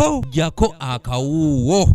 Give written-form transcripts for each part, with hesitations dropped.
Jjako jjako akawuuwo.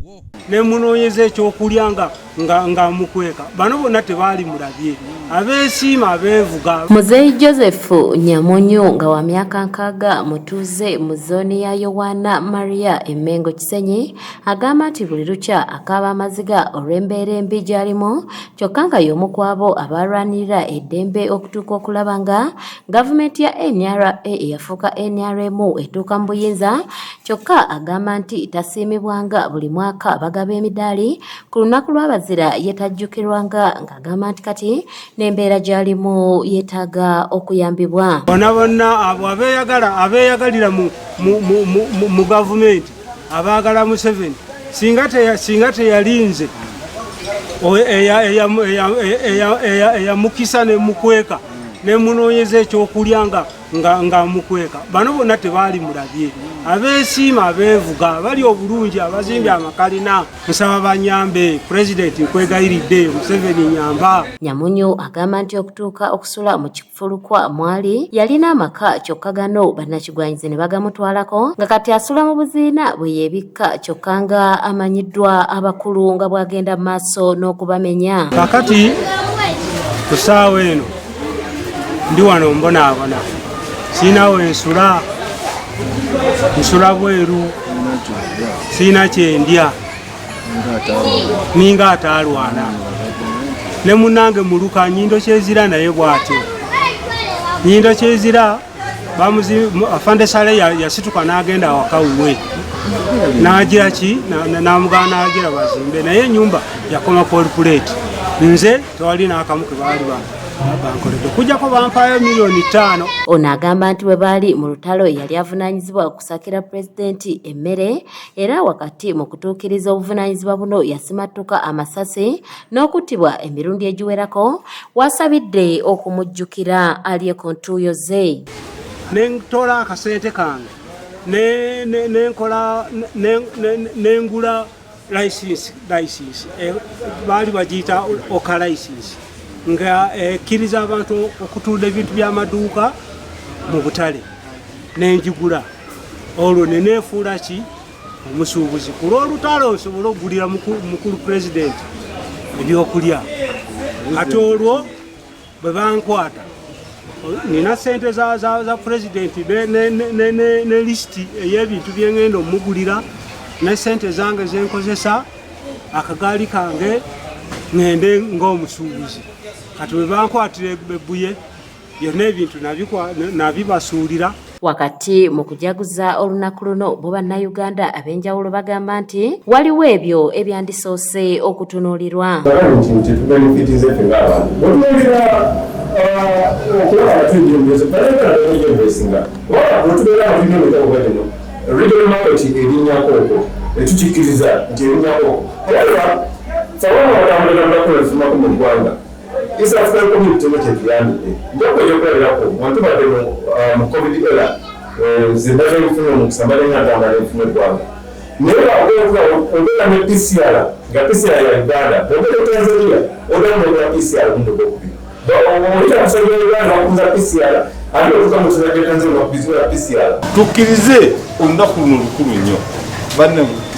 Ne munoonyeza ekyokulya nga mukweka. Bano bonna tebaali mulabye, abeesiima, abeevuga. Muzeeyi Joseph Nyamunyu nga wa myaka 60, mutuuze mu zooni ya Yowaana Maria e Mengo Kisenyi, agamba nti buli lukya akaaba amaziga olw'embeera embi gy'alimu, kyokka nga y'omu ku abo abalwanirira eddembe okutuuka okulaba nga gavumenti ya NRA eyafuuka NRM etuuka mu buyinza. Kyokka agamba nti tasiimibwanga, buli mwaka bagaba emidaali ku lunaku lw'abazira yetajjukirwanga, ng'agamba nti kati n'embeera gy'alimu yeetaaga okuyambibwa. Bonna bonna abo abeeyagala, abeeyagalira mu gavumenti, abaagala Museveni, singa teyalinze eyamukisa nemukweka, nemunoonyeza ekyokulya nga mukweka. Bano bonna tebaali mulabye, abeesiima, abeevuga, abali obulungi, abazimbye amakalina. Nsaba banyambe. Pulezidenti, nkwegayiridde, Museveni, nyamba. Nyamunyu agamba nti okutuuka okusula mu kifulukwa mwali yalina amaka, kyokka gano bannakigwanyizi ne bagamutwalako, nga kati asula mu buziina bwe yeebikka, kyokka nga amanyiddwa abakulu nga bw'agenda mu maaso n'okubamenya. Kakati ku ssaawa eno ndi wano mbonaabona, siinawo ensula, nsula bweru, siina kyendya, ninga ataalwana ne munange muluka nyindo kyezira naye bw'atyo nyindo kyezira. Afande Sale yasituka n'agenda awaka wuwe, n'agira ki, n'amugaana, n'agira bazimbe, naye ennyumba yakoma polipuleti. Nze tewali n'akamu ke baali bankoledde okujjako bampaayo miliyoni 5. Ono agamba nti bwe baali mu lutalo yali avunaanyizibwa okusakira pulezidenti emmere, era wakati mu kutuukiriza obuvunaanyizibwa buno yasimattuka amasasi n'okuttibwa emirundi egiwerako. Wasabidde okumujjukira alye ku ntuuyo ze. Nentola akasente kange, nenkola, nengula license, baali bagiyita hawker license, nga ekkiriza abantu okutunda ebintu by'amaduuka mu butale. Nenjigula olwo neneefuula ki, omusuubuzi, ku lw'olutalo nsobole okugulira mukulu pulezidenti ebyokulya. Kati olwo bwe bankwata, nina sente za pulezidenti ne lisiti ey'ebintu byengenda omugulira, ne sente zange zenkozesa, akagaali kange, ŋŋende ng'omusuubuzi. Kati bwe bankwatira ebbuye, byonna ebintu nabibasuulira. Wakati mu kujaguza olunaku luno, bo bannayuganda ab'enjawulo bagamba nti waliwo ebyo ebyandisoose okutunuulirwa. Nti tubenefitize ffe ng'abantu bwetunuulira okulaba nga tuyingira bwetubeera nga tulina emitago nga gino, regional market erinnyako okwo, etukikkiriza nti erinnyako okwo. However, fawama batambulira mulafumako mu ggwanga, East African Community teno kyetuyambidde. Njakuwa ekyokulabirako, wantu badde mu COVID era nze mbaze nfuna omukisa, mbadde nga ntambula nenfuna eggwanga, naye obeera ne PCR, nga PCR ya Uganda. Bwogenda Tanzania, odamu nokola PCR omundo gwokubiri. Oyita musajja wa Uganda, bakubuza PCR, ate otuuka mu kisajja Tanzania, bakubizibwa PCR. Tukkirize olunaku luno lukulu nnyo,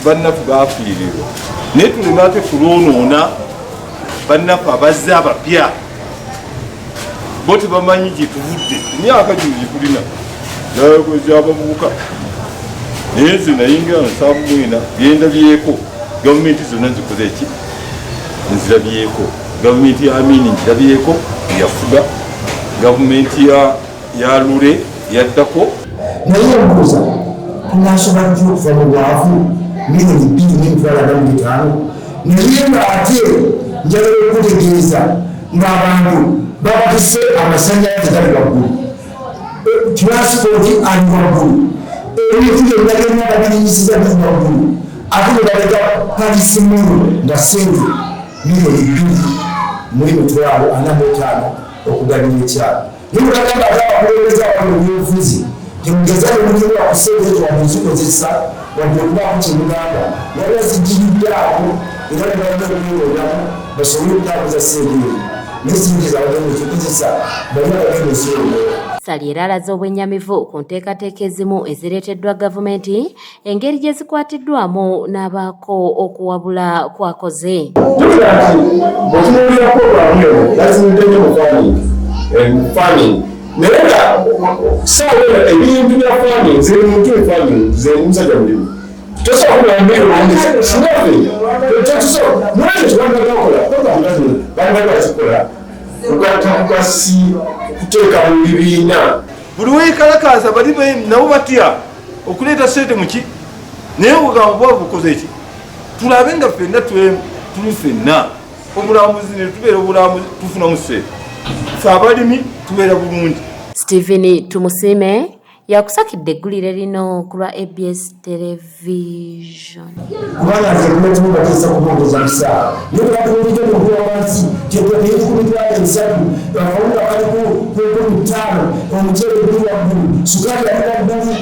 bannaffe bafiirirwa, naye tuleme ate kulwonoona. Bannaffe abazze abapya bo tebamanyi gye tuvudde, emyaka gino gyetulina abavubuka. Naye nze nayingira 74, byendabyeko, gavumenti zonna zikoze eki nzirabyeko. Gavumenti ya Amini ngirabyeko yafuga, gavumenti ya Lule yaddako. Naye mbuuza, tunasobola tutya okuva mu bwavu 2,045,000, naye ng'ate njagala okutegeeza ng'abantu babatise, amasanyalaze gali waggulu, transport ali waggulu, ebintu byonna byonna babirinyisiza, biri waggulu, ate ne baleka Paris Mall nga sente 2,045,000 okugabira ekyalo? Naye bagamba ate abakulembeze abali mu byobufuzi, temugeza nemunyumwa ku sente ezo, wadde ozikozesa, wadde okubaako kyemugamba. Waliwo zijjiriddeako era ne balina okwewodamu basobole okutambuza sente ezo, naye sente zabagenda ozikozesa bali abagenda ozirondoola. Ssali era alaze obwennyamivu ku nteekateeka ezimu ezireeteddwa gavumenti, engeri gye zikwatiddwamu n'abaako okuwabula kw'akoze. Jjukira nti bw'otunuulira pulogulaamu eno yatunudde nnyo mu farming, naye nga saawa eno ebintu bya farming, nze muntu farming, nze musajja mulimi, tosobola kubira nothing, tosobola. Mwekyo kyebandibadde bakola, pulogulaamu bandibadde bazikola kugatta bugasi, kuteeka mu bibiina. Buli wekalakaasa bali nabo batya okuleeta sente muki, naye obugamba bwaba bukoze ki? Tulabe nga ffenna tuli ffenna obulambuzi ne tubeera obulambuzi, tufunamu sente, fe abalimi tubeera bulungi. Stephen Tumusiime yakusakidde eggulire lino ku lwa ABS Television. Kubanga nze kumetumu bateesa kubongeza musaala, naye batuwulidde muntu wa wansi kyetwateeku 30,000, akawunga kali ku 5,000, omuceere guli waggulu, sukaali ali waggulu.